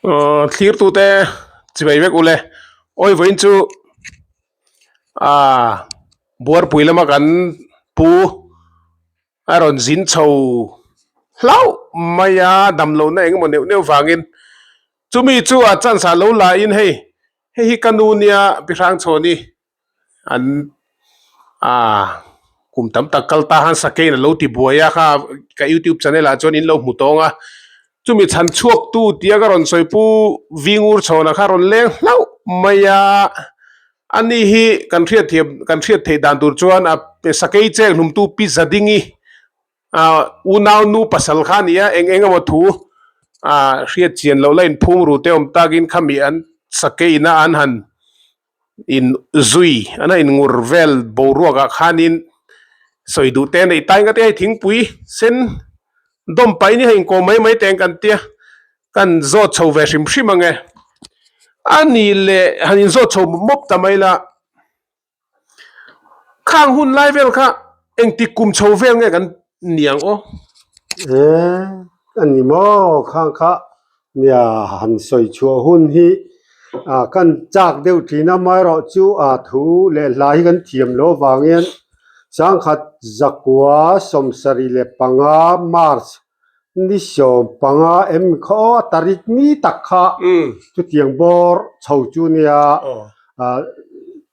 Aw thlirtute chivei vek ule awi vawiin chu ah buarpui lama kan pu a rawn zin chho hlauh mai a damlohna eng emaw neuh neuh vangin chumi chu a chance ah lo la in hei hei hi ka nu nia pi Hrangchhawni. An ah kum tam tak kal ta han sakeiin a lo ti buai a kha ka youtube channel ah chuan in lo hmu tawng a chumi chhan chhuak tu tia ka rawn sawi pu Vingur chhawnah kha rawn leng hlauh mai a ani hi kan hriat thiam kan hriat theih dan tur chuan a sakei cheng hlum tu pi Zadingi ah unau nu pasal kha a ni a eng eng emaw thu ah hriat chian loh la inphum ru te awm takin khami an sakei ina an han. In zui an a inngur vel boruakah khanin sawi duh te a neih tai ngate hei thingpui sen dawm paih ni hei inkawm mai mai teng kan tia kan zawt chho ve hrim hrim ang e a ni leh han inzawt chho mawp mawp ta mai la khang hun lai vel kha engtik kum chho vel nge kan ni ang aw. E a ni maw khang kha Nia, han sawi chhuah hun hi kan chak deuh thin a, amaherawhchu thu leh hla hi kan thiam loh avangin sangkhat zakua 75 March ni 15 em kha aw a tarik ni tak kha chutiang bawr chho chu nia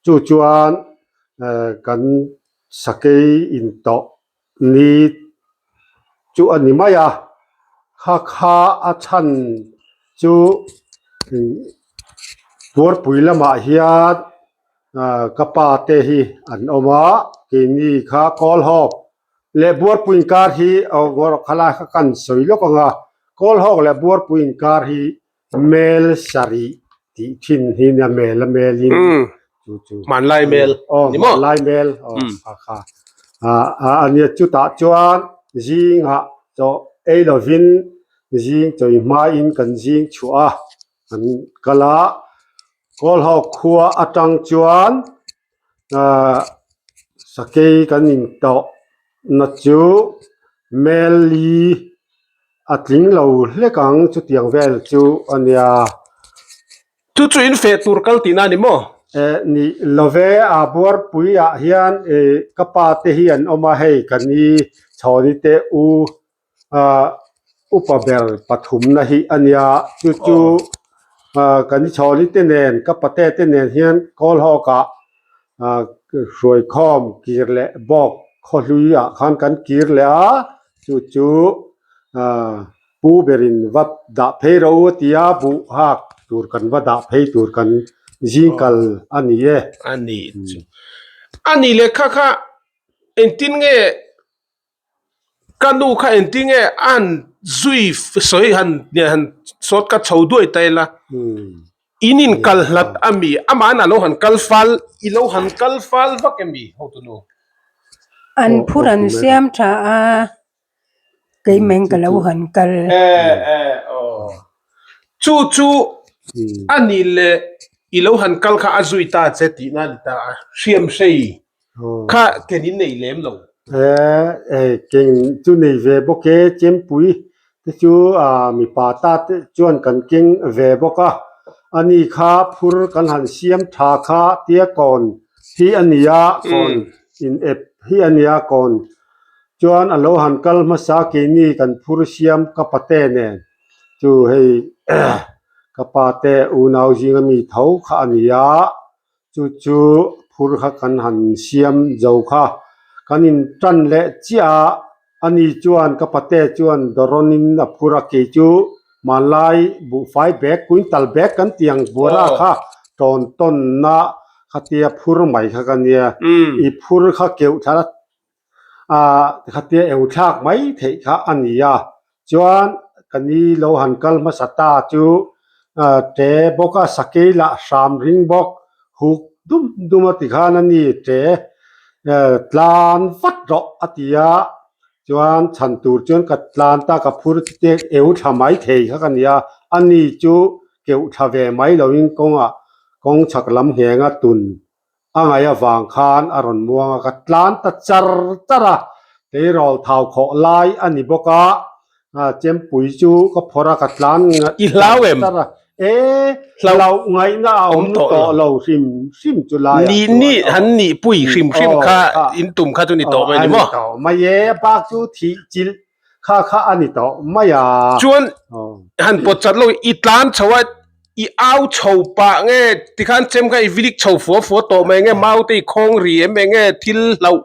chu chuan kan sakei intawh Ni chu a ni mai a, kha kha a chhan chu Tuarpui lamah hian ka pa te hi an awm a, keini kha Kawlhawk leh Buarpui inkar hi aw khalai kha kan sawi lawk ang a, Kawlhawk leh Buarpui inkar hi Mel sarih tih thin hi nia mel a mel in chu chu hmanlai mel aw hmanlai mel aw kha kha a ania chutah chuan zingah chaw ei lovin zing chawi hmain kan zing chhuah a kan kal a Kawlhawk khua atang chuan ah sakei kan intawh na chu mel li A tling lo hlek ang chutiang vel chu a nia. Chu chu in feh tur kal tihna a ni maw? Eh ni love a buarpui ah hian eh ka pa te hi an awm a hei ka ni chhawni te u ah upa ber pathumna hi a nia chu chu ah ka ni chhawni te nen ka pate te nen hian Kawlhawk ah ah hruaikhawm kir leh bawk khawhlui ah khan kan kir leh a. Chu chu pu berin va dah phei ro a ti a, buh hak tur kan va dah phei tur kan zing kal a ni e. A ni chu. A ni leh kha kha engtin nge ka nu kha engtin nge a han zui sawi han han sawt ka chho duai ta ila. In in kal hlat a mi? Amah a lo han kal fal, i lo han kal fal vak em mi hotunu? An phur an siam tha a, keimeng ka lo han kal. Eh eh aw. Chu chu a ni leh i lo han kal kha a zui ta che tihna a ni ta a, hriam hrei Kha ken in nei lem lo. Eh ken chu nei ve bawk e, chempui te chu ah mipa ta te chuan kan keng ve bawk a, ani kha phur kan han siam tha kha tia kawn hi a ni a, kawn in ep hi a ni a kawn chuan a lo han kal hmasa keini kan phur siam ka pate nen chu hei ka pate unau zinga mi tho kha a ni a. Chu chu phur kha kan han siam zo kha. Kan in tan leh chiah a, ani chuan ka pate chuan dawrawnin a phur a, kei chu hmanlai buhfai bag, quintal bag kan tih ang buara kha tawn tawnna khatia phur mai kha ka nia. I phur kha keuh thla ah khatia eu thlak mai theih kha a ni a chuan ka ni lo han kal hmasa ta chu ah ṭe bawk a sakei lah hram ring bawk huk dum dum a ti khan a ni ṭe eh tlan vat rawh a ti a chuan chhan tur chuan ka tlan ta ka phur te eu thla mai thei kha ka ni a a ni chu keuh thla ve mai lovin kawngah kawng chhak lam ngheng a tun A ngaih avang khan a rawn muang a, ka tlan ta char char a, tleirawl thau khawh lai a ni bawk a. Chempui chu ka phawrh a, ka tlan I hlau em? char a. E, hlauh ngaihna a awm tawh lo hrim hrim chu laiah Ni chuan. ni han nih pui hrim hrim kha in tum kha chu ni tawh mai a ni maw? A ni tawh mai e, bak chu thih chilh kha kha a ni tawh mai a. Chuan han pawt chat lo i tlan chho a, i au chho pah nge tikhan chem kha i vilik chho fua fua tawh mai nge mau te i khawng ri em eng nge thil hlauh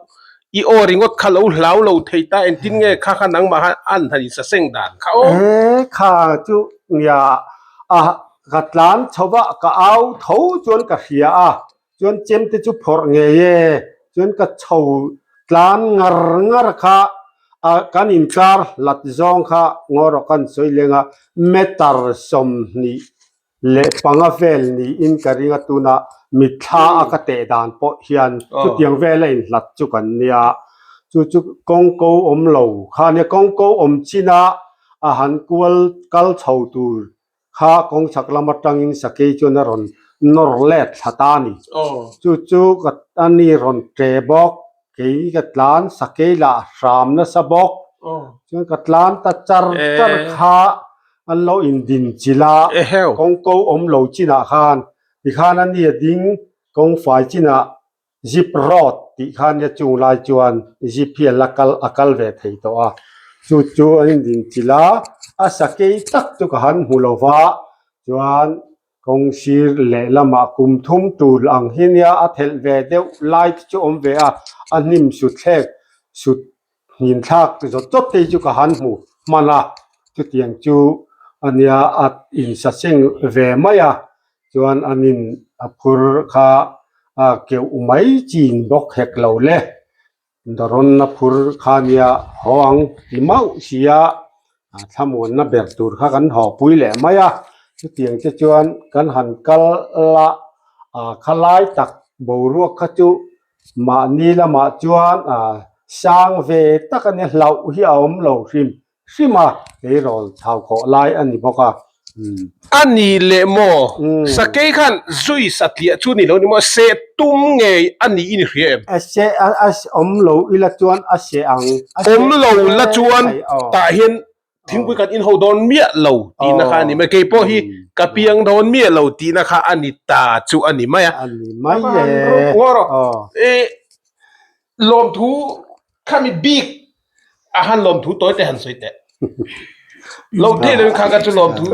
i aw ringawt kha lo hlau lo thei ta engtin nge kha kha nangmah kha an han insaseng dan kha aw. He kha chu nia a ka tlan chho a ka au tho chuan ka hria a chuan chem te chu phawrh ngei e chuan ka chho tlan ngar ngar kha a kan inkar hlat zawng kha ngaw rawh kan sawi leng a meter 25 vel niin ka ring a tuna mitthla a ka teh dan pawh hian chutiang vel a inhlat chu kan nia chu chu kawngko awm lo kha nia kawngko awm chin a a han kual kal chho tur Kha kawng chhak lam atangin sakei chuan a rawn nawr let thla ta a ni. Chu chu ka a ni rawn ṭe bawk, kei ka tlan sakei lah hram nasa bawk. Chuan ka tlan ta char char kha an lo indin chilh a, kawng ko awm lo chinah khan tikhan a ni a ding kawng fai chinah Zip road tih kha nia chung lai chuan zip hi a la kal a kal ve thei tawh a, chu chu an indin chilh a, a sakei tak chu ka han hmu lo va, chuan kawng sir lehlamah kum thum tul ang hi nia a thelh ve deuh lai te chu awm ve a, a hnim sut thlek sut hnin thlak zawt zawt te hi chu ka han hmu hman a, chutiang chu a nia a insaseng ve mai a. Chuan an in a phur kha a keuh mai chin bawk hek lo le. Dawrawn a phur kha nia haw ang ti mauh sia thlamuanna ber tur kha kan haw pui leh mai a. Chutiang te chuan kan han kal a, khalai tak boruak kha chu mahni lamah chuan sang ve tak a nia hlauh hi a awm lo hrim hrim a, tleirawl chau khawh lai a ni bawk a. A ni leh maw? Sakei khan zui satliah chu ni lo ni maw? Seh tum ngei a ni in i hria em? A seh a, a awm lo ila chuan a seh ang. Awm lo la chuan tah hian thingpui kan inho dawn miah lo tihna kha a ni mai. Kei pawh hi ka piang dawn miah lo tihna kha a ni ta chu a ni mai a. A ni mai e. Ngaw rawh. Lawmthu khami bik a han lawmthu tawi te han sawi teh. Lo thei lo kha ka chu lawmthu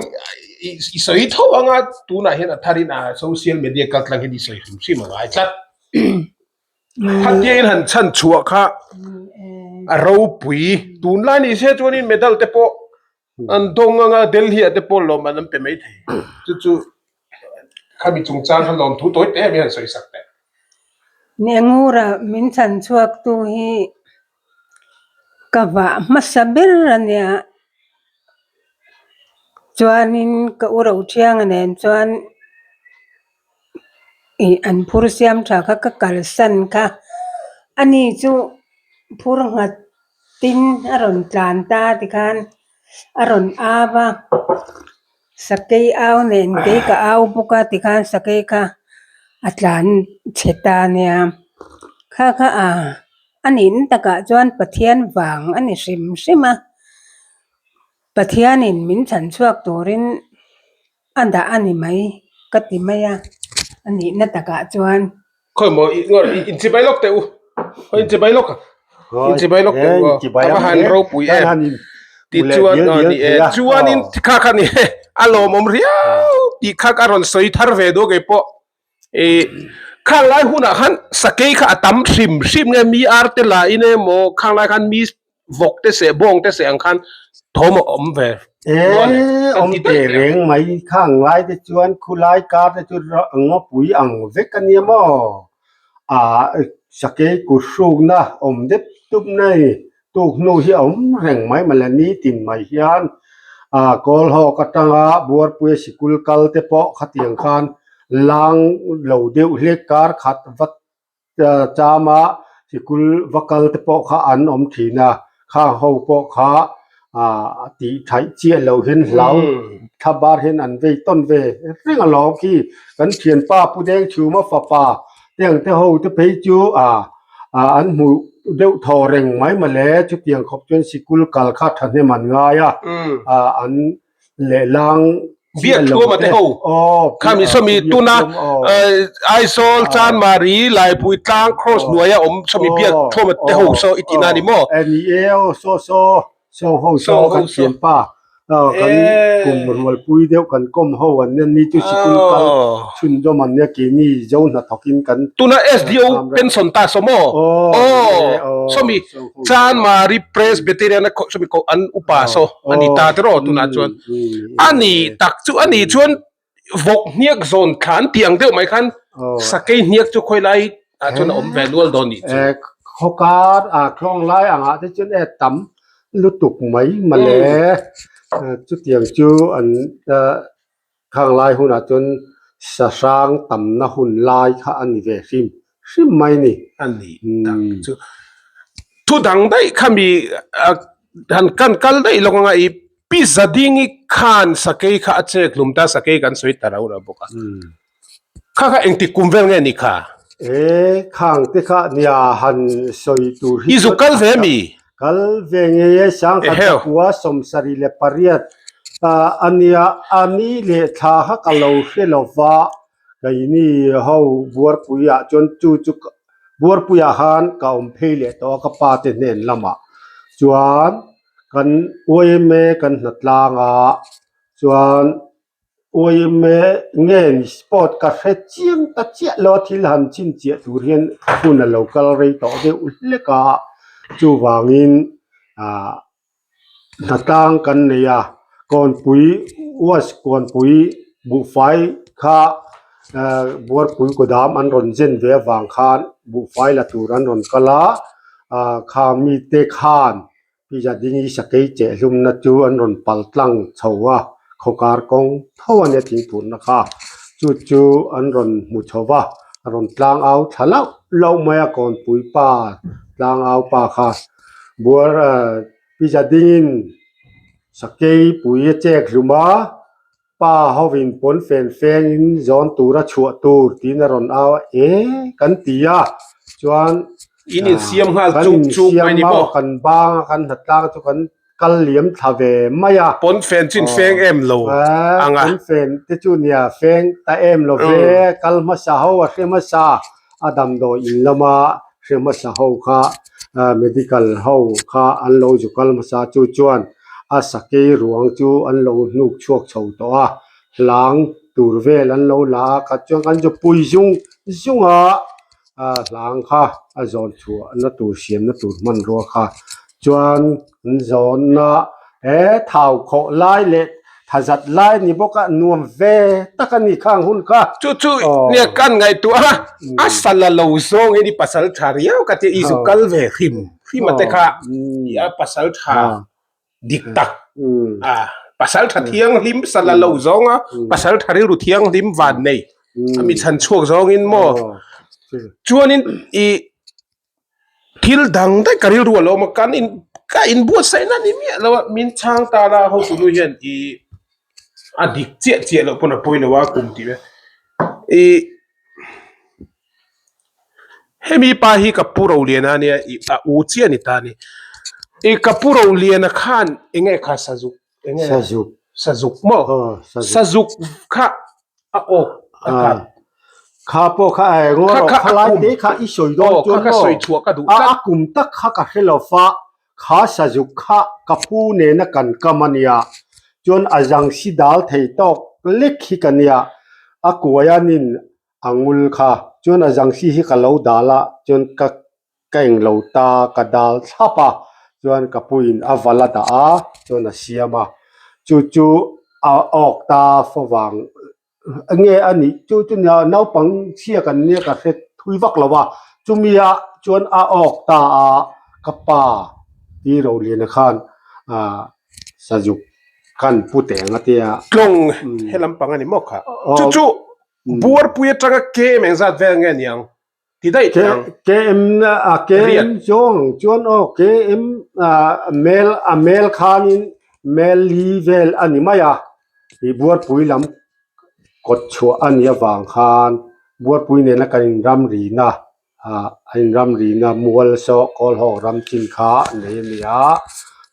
i sawi tho anga tunah hian a tharin a social media kal tlang hian i sawi hrim hrim a ngai tlat. Khatia in han chhan chhuah kha a ropui tunlai ni se chuanin medal te pawh An dawng anga Delhi ah te pawh lawm an an pe mai thei. Chu chu khami chungchang kha lawmthu tawi te em hi han sawi sak teh. Nengura min chhan chhuak tu hi ka vah hmasa ber a nia. Chuanin ka u Rothianga nen chuan ih an phur siam tha kha ka kalsan kha. Ani chu phur nghat Tin, a rawn tlan ta tikhan a rawn au a, sakei au nen kei ka au bawk a tikhan sakei kha a tlan chhe ta nia. Kha kha a a nihna takah chuan Pathian vang a ni hrim hrim a, Pathianin min chhan chhuak turin A dah a ni mai ka ti mai a, a nihna takah chuan. Khawi maw inchibai lawk teh u, khawi inchibai lawk a, inchibai lawk teh u a, a va han ropui em tichuan a ni e, chuanin kha kha ni e, a lawmawm riau tih kha ka rawn sawi thar ve duh kei pawh, ih khang lai hunah khan sakei kha a tam hrim hrim nge mi ar te la in emaw khang lai khan mi vawk te seh bawng te seh ang khan thawm a awm ve nual e. Eee awm teh reng mai khang lai te chuan khulai kar te chu ngawpui ang vek a nia maw ah sakei kut hrukna awm dep dup nei tuk hnu hi a awm reng mai mawle nitin mai hian ah kawlhawk atanga buarpuia sikul kal te pawh khatiang khan lang lo deuh hlek kar khat vat Chama sikul va kal te pawh kha an awm thin a, khang ho pawh kha ah tih thaih chiah loh hian hlau thla bar hian an vei tawn ve reng alawm khi kan thianpa Pu Dengchhuma fapa te ang te ho te phei chu ah an hmuh. deuh thaw reng mai mawle chutiang khawp chuan sikul kal kha thahnem an ngai a an lehlang Biak thuama te ho khami sawmi tuna Aizawl Chanmari Laipui tlang cross hnuaia awm sawmi biak thuama te ho saw i tihna a ni maw? Ni e aw saw saw Saw ho saw kan thiam pa kan kum rualpui deuh kan kawm ho an nia ni chu sikul kal chhunzawm an nia keini zo hnathawk in kan Tuna SDO pension ta saw maw? Aw sawmi Chanmari Presbyterian a sawmi koh an upa saw a ni ta tiraw tunah chuan a ni tak chu a ni chuan vawk hniak zawn thla an tih ang deuh mai khan sakei hniak chu khawi lai ah chuan a awm ve nual dawn nih chu. Khawkar ah thlawng lai angah te chuan e tam lutuk mai mawle chutiang chu an khang lai hunah chuan sahrang tamna hun lai kha a ni ve hrim hrim mai ni. A ni tak chu thu dang daih kha mi han kan kal daih lawk anga i Pi Zadingi khan sakei kha a chek hlum ta, sakei kan sawi ta rau rau bawk a. Kha kha engtik kum vel nge ni kha? E, khang te kha nia han sawi tur hi I zuk kal ve mi? Kal ve ngei e, Sangkhat pakua 78 a nia, a ni leh thla kha ka lo hre lo va, keini ho Buarpuiah chuan chu chu Buarpuiah khan ka awm phei leh tawh a ka pa te hnen lamah chuan Kan yma kan hnatlang a, chuan yma nge ni sport ka hre chiang ta chiah lo a, thil han chhinchhiah tur hian hun a lo kal rei tawh deuh hlek a, chuvangin ah hnatlang kan nei a, kawnpui wash kawnpui buhfai kha ah buarpui kudam an rawn zen ve avang khan buhfai la tur an rawn kal a, ah kha mite khan Pizza ding i sakei cheh hlumna chu an rawn pal tlang chho a, khawkar kawng tho a nia thingphurhna kha. Chu chu an rawn hmu chho va, a rawn tlang au thla lauh lauh mai a, kawnpui pa tlang au pa kha buar pizza dingin sakei pui a chek hlum a, Pa hovin pawn fen fengin zawn tura chhuah tur tiin a rawn au a, e kan ti a, chuan In insiam nghal chuk chuk mai ni maw? Kan bang a, kan hnatlang chu kan kal liam thla ve mai a. Pawn fen chu in feng em lo ang a. Pawn fen te chu nia feng ta em lo ve, kal hmasa ho a hre hmasa. A damdawi in lama hre hmasa ho kha medical ho kha an lo zu kal hmasa chu chuan a sakei ruang chu an lo hnuk chhuak chho tawh a, hlang tur vel an lo la a khat chuan kan zu pui zung zung a, hlang kha a zawn chhuah na tur siam na tur hmanrua kha chuan an zawnna he thau khawh lai leh thazat lai ni bawk a nuam ve tak a ni khang hun kha. Chu chu nia kan ngaihtuah a, a sal a lo zawng hi ni pasal tha riau ka tia i zu kal ve hrim hrim a te kha i a pasal tha dik tak a pasal tha thianghlim sal a lo zawng a pasal tha rilru thianghlim van nei a mi chhan chhuak zawngin maw chuanin i Thil dang daih ka rilru a lo awm a, kan in ka inbuatsaihna ni miah lo a, min chhang ta la hotu nu hian ih a dik chiah chiah loh pawn a pawi lo a kum tih ve ih hemi pa hi ka pu Roliana ania ih a u chiah a ni ta a ni ih ka pu Roliana khan eng nge kha sazuk eng nge Sazuk sazuk maw sazuk kha a awk a kap. Kha pawh kha eh ngaw rawh kha lai te kha i sawi dawn chuan maw sawi chhuah ka duh tlat. A kum tak kha ka hre lo fa kha sazuk kha ka pu nena kan kam a nia chuan a zang si dal thei tawk lek hi ka nia a kuai anin a ngul kha chuan a zang si hi ka lo dal a chuan ka Ka eng lo ta ka dal thlap a, chuan ka puiin a val a dah a, chuan a siam a. Chu chu a awk ta fo vang nge a nih chu chu nia naupang chhia kan nia ka hre thui vak lo a, chumi ah chuan a awk ta a ka pa Pi Roliana khan ah sazuk khan pu teng a tia. Tlawng he lampang a ni maw kha? Chu chu buarpui atanga kem engzat vel nge niang? Ti daih teh ang. KM a KM zawng ang chuan aw KM mel a mel khanin mel li vel a ni mai a, ih buarpui lam kawt chhuah a nih avang khan buarpui nena kan inramrina. Ah a inramrina mual saw Kawlhawk ram chin kha nei a ni a,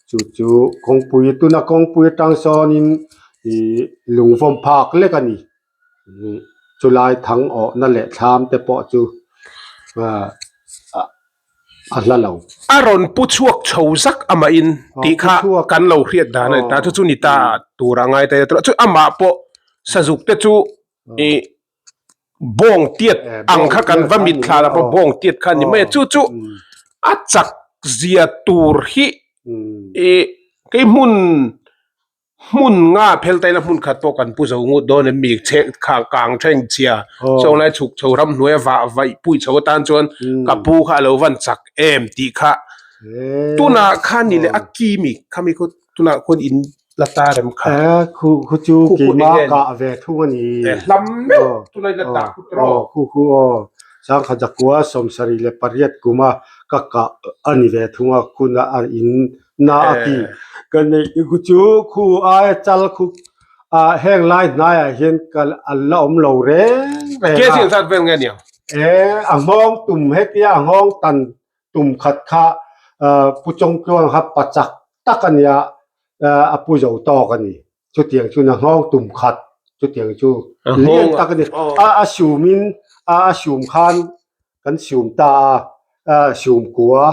chu chu kawngpui tuna kawngpui atang sawnin ih lungvawm phak lek a ni. Ih chulai thang awhna leh thlam te pawh chu ah a hla lo. A rawn pu chhuak chho zak amahin tih kha kan lo hriat dan a ni ta. Chu chu ni ta tur a ngai ta chu amah pawh sazuk te chu ih bawng tiat ang kha kan va mit thla la pawh bawng tiat kha a ni mai a. Chu chu a chak zia tur hi ih kei hmun Hmun nga phel taina hmun khat pawh kan pu zo ngut dawn em mi chhe kha kang thleng chhia chawnglai chhuk chho ramhnuai a vah vaih pui chho atan chuan ka pu kha a lo van chak em tih kha tunah khan ni leh a ki mi khami khu tunah khuan in la ta rem kha khu khu chu keima kah ve thung a ni hlam meuh tunah in la dah khu tawh khu khu aw sangkhat zakua sawmsarih leh pariat kuma ka kah a ni ve thung a khuna a in Na a ti. Ka neih khu chu khu aia chal khu ah heng lai hnaiah hian ka an la awm lo reng reng a. Ke zin zat vel nge niang? E a nghawng tum hetia a nghawng tan tum khat kha Pu Chawngtluang kha pa chak tak a nia a pu zo tawk a ni. Chutiang chuan a nghawng tum khat chutiang chu lian tak a ni. A sumin a sum khan kan sum ta a sum kua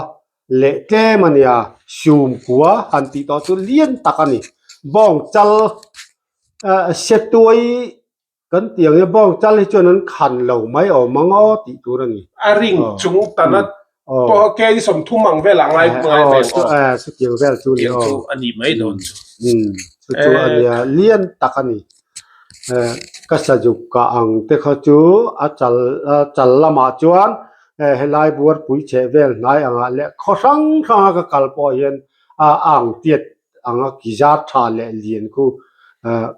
leh tlem a nia, sum kua han tih tawh chu lian tak a ni. Bawng chal se tuai kan tih ang hian bawng chal hi chuan an khan lo mai awm ang aw tih tur a ni. A ring chung tana pawh ke hi 30 ang velah ngai ngai vel aw. Chutiang vel chu a ni aw. Chu a ni mai dawn chu. Chu chu a nia, lian tak a ni. Ka sazuk kah ang te kha chu a chal a chal lamah chuan Helai buarpui chheh vel hnai angah leh khaw hrang hranga ka kal pawh hian a ang tiat anga ki zar tha leh lian khu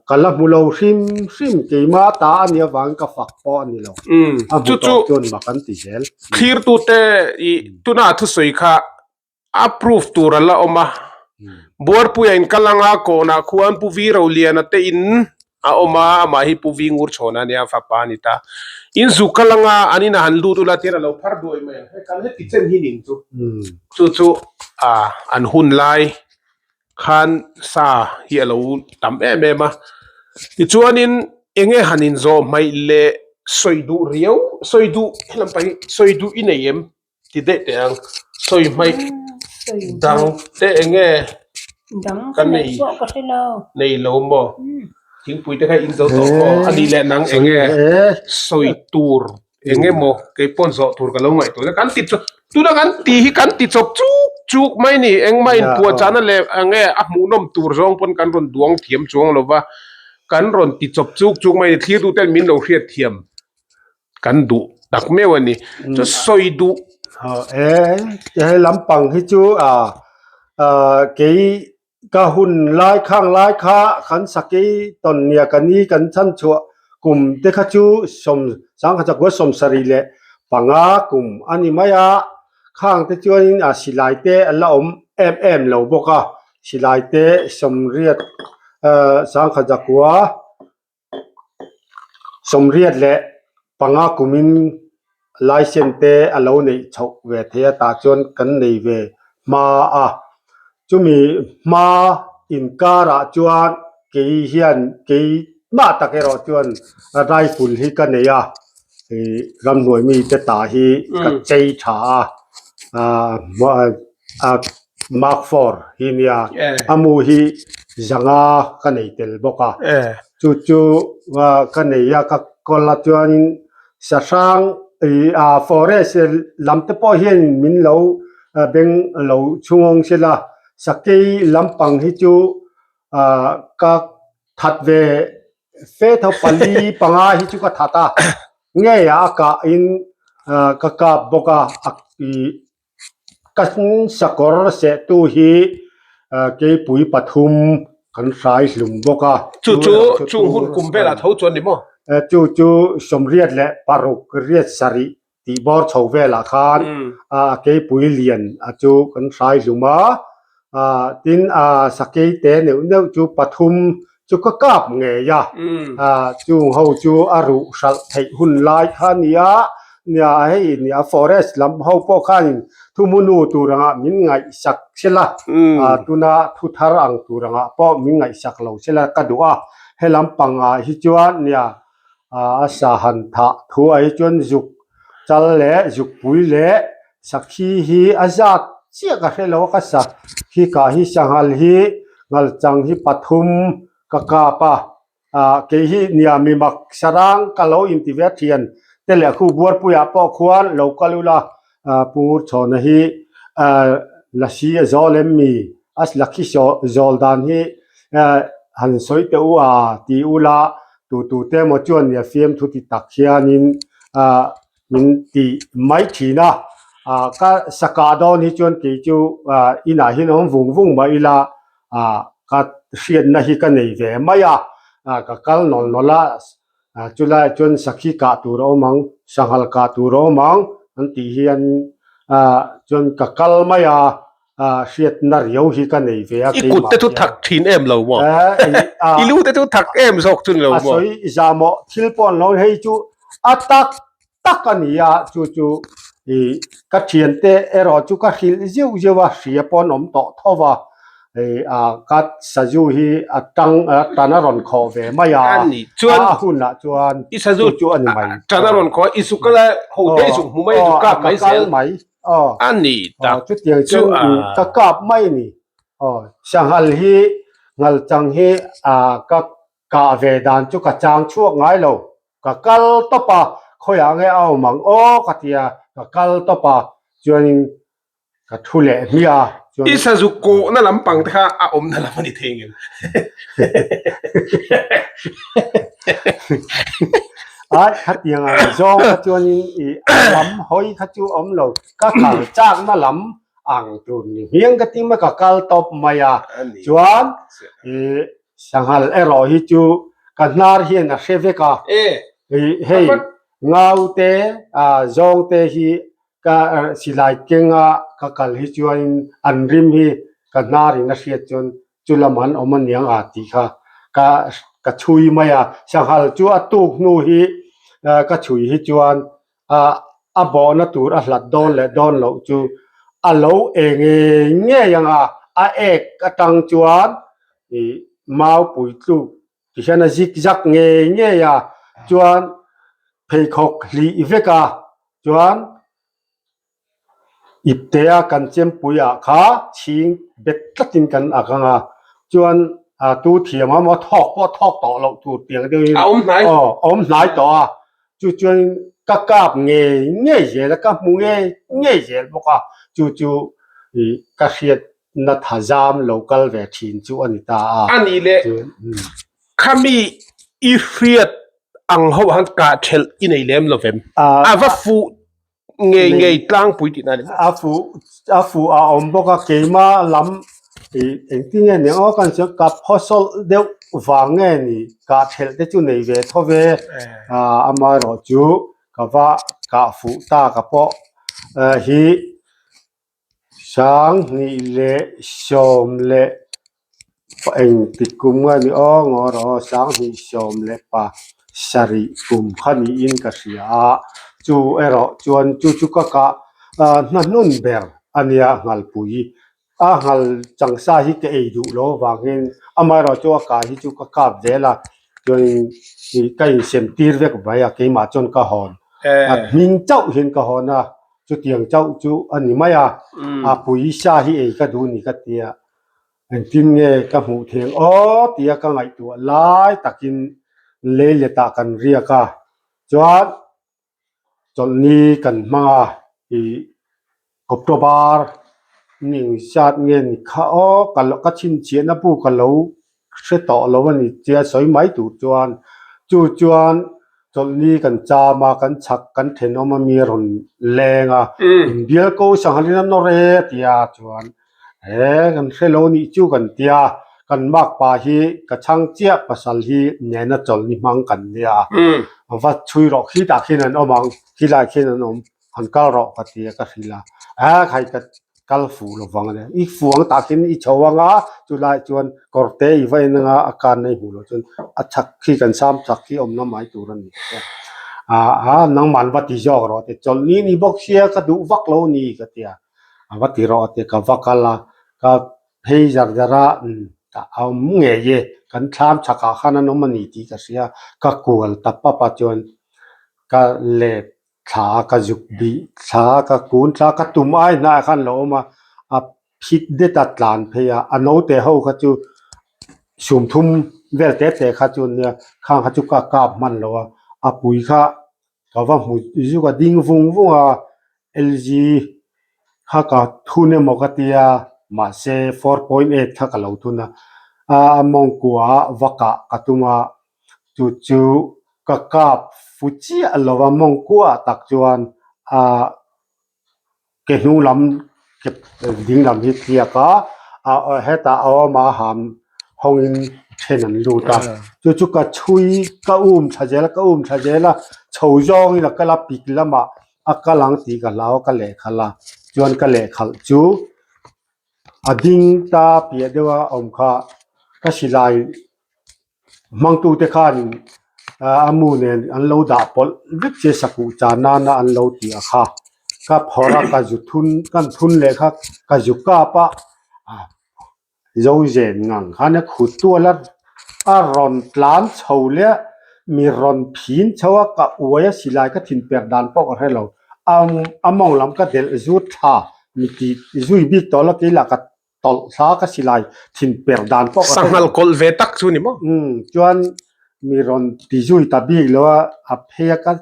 ka la hmu lo hrim hrim keima ta a nih avangin ka fak pawh a ni lo. A hmu tawh chuan mak an ti zel. Thlirtute i tuna thusawi kha A proof tur a la awm a, Buarpuia in kal anga kawnah khuan Pu Vi Roliana te in a awm a, amah hi Pu Vi Ngurchhawna a nia, fapa a ni ta. In zu kal anga an inah han lut ula tihian a lo phar duai mai ang, hei kan heti chen hi ning chu, chu chu an hun lai khan sa hi a lo tam em em a. Tichuanin enge han inzawh hmaih leh sawi duh riau, sawi duh helam pah hi sawi duh i nei em? Ti daih teh ang. Sawi hmaih dang te eng nge kan nei nei lo maw? Thingpui te kha in zo tawh maw? A nih leh nang eng nge sawi tur eng nge maw kei pawn zawh tur ka lo ngaihtuah kan ti chawp tuna kan ti hi kan ti chawp chuk chuk mai ni engmah inpuah chahna leh eng nge a hmuhnawm tur zawng pawn kan rawn duang thiam chuang lo va kan rawn ti chawp chuk chuk mai ni thlir tuten min lo hriat thiam. Kan duh tak meuh a ni. Chu sawi duh. E he lampang hi chu a kei ka hun lai khang lai kha kan sakei tawn nia ka ni kan chhan chhuah kum te kha chu sawm sangkhat chakua 70 leh panga kum a ni mai a. Khang te chuanin a silai te a la awm em em lo bawk a. Silai te 80 sangkhat chakua. 85 kumin licence te a lo neih chhoh ve thei a tah chuan kan nei ve hma a chumi hma inkarah chuan kei hian kei mah tak erawh chuan rifle hi ka nei a ih ramhnuai mite tah hi ka chei tha a ah Mark four hi nia a mu hi zanga ka nei tel bawk a chu chu ka nei a ka kawl a chuanin sahrang ih ah forest lam te pawh hian min lo beng lo chhungawng sela sakei lampang hi chu ah ka that ve fe tho pali panga hi chu ka that a ngei ah a kah in ka kap bawk a ih. Ka sakawr sehtu hi keipui pathum kan hrai hlum bawk a. Chu chu chung hun kum velah tho chuan ni maw? Chu chu 87 tih bawr chho velah khan keipui lian a chu kan hrai hlum a. Tin sakei te neuh neuh chu pathum chu ka kap ngei a, chung ho chu a ruh hralh theih hun lai kha a ni a. Nia hei nia forest lam ho pawh khanin thuhmunu tur angah min ngaihsak sela, tuna thu thar ang tur angah pawh min ngaihsak lo sela ka duh a. He lampangah hi chuan nia a sa han thah thu ah hi chuan zuk chal leh zukpui leh sakhi hi a zat chiah ka hre lo a ka sa khi kah hi sanghal hi nghalchang hi pathum ka kap a ah kei hi nia mi mak sarang ka lo inti ve a thian te leh khu buarpuiah pawh khuan lo kal ula ah pungur chhawna hi ah lasi a zawl em mi a lakhi saw zawl dan hi ah han sawi teh u a ti ula tu tu te emaw chuan nia fiamthu ti tak hianin ah min ti mai thin a ah ka sakah dawn hi chuan kei chu ah inah hian awm vung vung mah ila ah ka hriatna hi ka nei ve mai a ah ka kal nawl nawl a ah chulaiah chuan sakhi kah tur a awm ang sanghal kah tur a awm ang an tih hian ah chuan ka kal mai a ah hriatna riau hi ka nei ve a I kut te chu thak thin em lo maw? I lu te chu thak em zawk chu ni lo maw? A sawi zahmawh thil pawh an lo hei chu a tak tak a ni a, chu chu ih ka thiante erawh chu ka hrilh zeuh zeuh a, hria pawh an awm tawh tho va, ih ah ka sazu hi a tang a tan a rawn khawh ve mai a, a hunah chuan chu chu a ni mai. Tan a rawn khawh a, i zuk a la ho te i zuk hmu mai a, i zuk kap mai zel. Mai aw a ni tak chutiang chuan ka kap mai a ni aw sanghal hi nghalchang hi ah ka kah ve dan chu ka chang chhuak ngai lo. Ka kal tawp a, khawiah nge a awm ang aw ka ti a, ka kal tawp a, chuanin ka thu leh hmiah a, chuan. I sazu kawhna lampang te kha a awmna lam a ni thei ngem? Ai, khatiang ang zawng kha chuanin i a lam hawi kha chu awm lo, ka kal chakna lam ang tur ni hmiang ka ti mai, ka kal tawp mai a, chuan i Sanghal erawh hi chu ka hnar hian a hre vek a, hei ngau te zawng te hi ka silai kenga ka kal hi chuanin an rim hi ka hnar in a hriat chuan chu lam an awm aniang a tih kha ka ka chhui mai a, sanghal chu a tuk hnu hi ka chhui hi chuan a bawhna tur a hlat dawn leh dawn loh chu a lo e ngei ngei ang a, a ek atang chuan ih mau pui tluk ti hian a zik zak ngei ngei a, chuan pheikhawk hlih vek a, chuan Iptea kan chempuiah kha chhing bet tlatin kan ak ang a, chuan tu thiam a maw thawk pawh thawk tawh loh tur tiang deuhin A awm hnai. Aw, a awm hnai tawh a, chu chuan ka kap ngei ngei zel a, ka hmu ngei ngei zel bawk a, chu chu ih ka hriatna thazam lo kal ve thin chu a ni ta a. A nih leh khami i hriat ang ho ah khan kah thelh i nei lem lo vem? A va fuh Ngei ngei tlangpui tihna a ni. A fuh a fuh a awm bawk a keima lam ih engtin nge ni aw kan chuan kap haw sawlh deuh vang nge ni kah thelh te chu nei ve tho ve ah amaherawh chu ka va kah fuh ta ka pawh hi Sanghnih leh sawm leh engtik kum nge ni aw ngaw rawh aw sanghnih sawm leh pa sarih kum kha niin ka hria a chu erawh chuan chu chu ka kah hnahnun ber a nia nghalpui a nghal changsa hi ka ei duh lo avangin amaherawh chu a kah hi chu ka kap zel a chuanin ih ka insem tir vek mai a keimah chuan ka hawn a hming chauh hian ka hawn a. Chutiang chauh chu a ni mai a, a pawisa hi ei ka duh ni ka tia, engtin nge ka hmuh theng aw tia ka ngaihtuah lai takin leiletah kan riak a, chuan chawlhni kan hmang a, ih October ni engzat nge ni kha aw ka ka chhinchhiahna bu ka lo hre tawh lo a ni tia sawi mai tur chuan chu chuan chawlhni kan cham a kan chhak kan thenawm a mi a rawn leng a inbial ko sanghalin a nawr e a ti a chuan he kan hre lo nih chu kan tia kan makpa hi ka chhang chiah pasal hi nena chawlhni hmang kan nia va chhui rawh khitah khian an awm ang khilaiah khian an awm han kal rawh ka ti a ka hrilh a a khai ka kal fuh lo vang a nia i fuh ang tah khian i chho ang a chulai chuan kawr te i va en ang a a kan na i hmuh loh chuan a chhak khi kan sam chhak khi awmna mai tur a ni. A nangman va ti zawk rawh a ti. Chawlhni ni bawk sia ka duh vak lo ni ka ti a. A va ti rawh a ti. Ka va kal a, ka phei zar zar a, a awm ngei e. Kan thlam chhakah khan an awm a ni tih ka hria. Ka kual ta pap a chuan ka let thla a ka zuk bih thla a ka kun thla a ka tum ai hnaiah khan lo awm a a phit det a tlan phei a a naute ho kha chu sumthum vel te te kha chu nia khang kha chu ka kap hman lo a a pui kha ka va hmu zuk a ding vung vung a LG kha ka thun emaw ka tia mahse 4.8 kha ka lo thun a a mawngkua ah va kah ka tum a chu chu ka kap fu chiah lo a mawngkua tak chuan ah ke hnung lam ke ding lam hi tliak a ah hetah a awm a ham hawngin then an lut a chu chu ka chhui ka um tha zel a ka um tha zel a chho zawngin a kal a pik lamah a kal ang tih ka hlau a ka lehkhalh a chuan ka lehkhalh chu a ding ta piah deuh a awm kha ka silai Hmangtute khanin a mu nen an lo dah pawlh vek che sakuh chan nana an lo ti a kha. Ka phawrh a ka zu thun kan thun leh kha ka zu kap a zo zen ngang khan a khut tual a a rawn tlan chho leh mi rawn phin chho a ka uai a silai ka thin per dan pawh ka hre lo a mawng lam ka delh zut tha mi tih zui bik tawh lo kei lah ka tawlh thla ka si lai thin per dan pawh ka Sanghal kawlh ve tak chu ni maw? Umm chuan mi rawn ti zui ta bik lo a, a phei a ka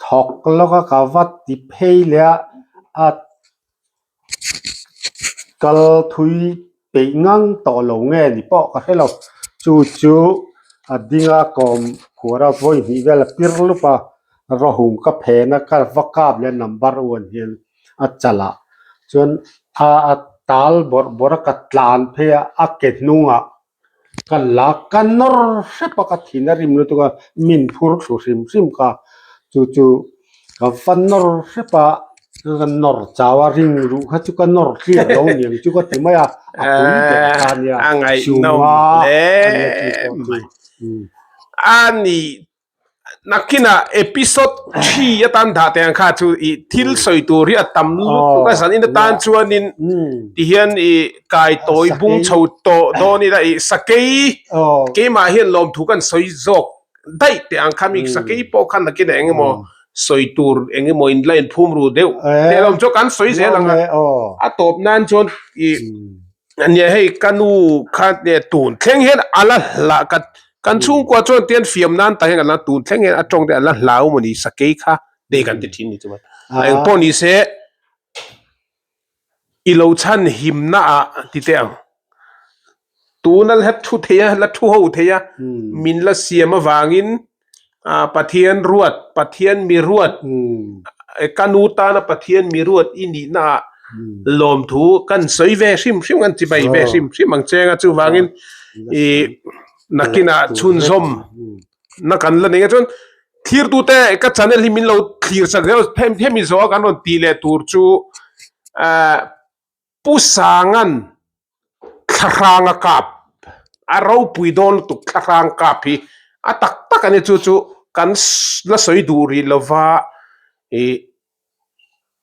thawk lawk a ka va ti phei leh a, a kal thui peih ngang tawh lo nge ni pawh ka hre lo. Chu chu a ding a kawm khuar a vawi hnih vel a pir lup a, rawhum ka phen a ka va kap leh a number one hian a chalh ah chuan a a tal bawrh bawrh a ka tlan phei a a ke hnungah ka la ka nawr hrep a ka thin a rim lutuk a min phur thlu hrim hrim kha chu chu ka va nawr hrep a ka nawr chau a ring ruh kha chu ka nawr tliak lo niang chu ka ti mai a a pui ber kha a nia A ngaihnawm sumnga hle a nia chu pawh chu mai. A nih Nakinah episode 3 atan dah teh ang kha chu i thil sawi tur hi a tam lutuk a zan in atan chuanin tihian i kai tawi bung chho tawh dawn ila i sakei keimah hian lawmthu kan sawi zawk daih teh ang kha mi sakei pawh khan nakinah eng emaw sawi tur eng emaw in la inphum ru deuh teh lawm chu kan sawi zel ang a a tawp nan chuan i Nia hei ka nu kha tun thleng hian a la hla ka kan chhungkua chuan tian fiam nan tak hian kan la tun thleng hian a tawng te a la hlau maw ni sakei kha te kan ti thin ni chuan eng pawh ni se i lo chhan himna ah ti teh ang tuna la thu thei a la thu ho thei a min la siam avangin ah Pathian ruat Pathian mi ruat ka nu tana Pathian mi ruat i nihna ah lawmthu kan sawi ve hrim hrim kan chi bai ve hrim hrim ang cheng a chuvangin ih nakinah chhunzawm na kan la nei a chuan thlirtute ka channel hi min lo thlir sak zel hemi zawh a kan rawn tih leh tur chu ah Pu Sanga'n thlahrang a kap, a ropui dawn lutuk thlahrang kap hi a tak tak a ni chu chu kan la sawi duh rih lova ih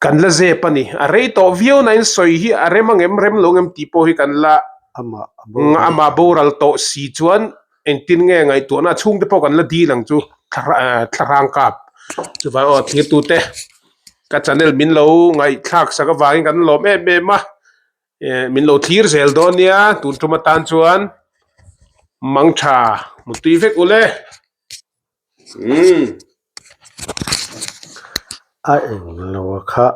kan la zep a ni. A rei tawh viau nain sawi hi a rem angem rem lo ngem tih pawh hi kan la amah boral tawh si chuan engtin nge ngaihtuahna chhungte pawh kan la dil ang chu thlahrang kap chuvang aw thirtute. Ka channel min lo ngaihthlak sak avangin kan lawm em em a, min lo thlir zel dawn nia tun tum atan chuan mangtha mutui vek ule umm. A eng lo a kha.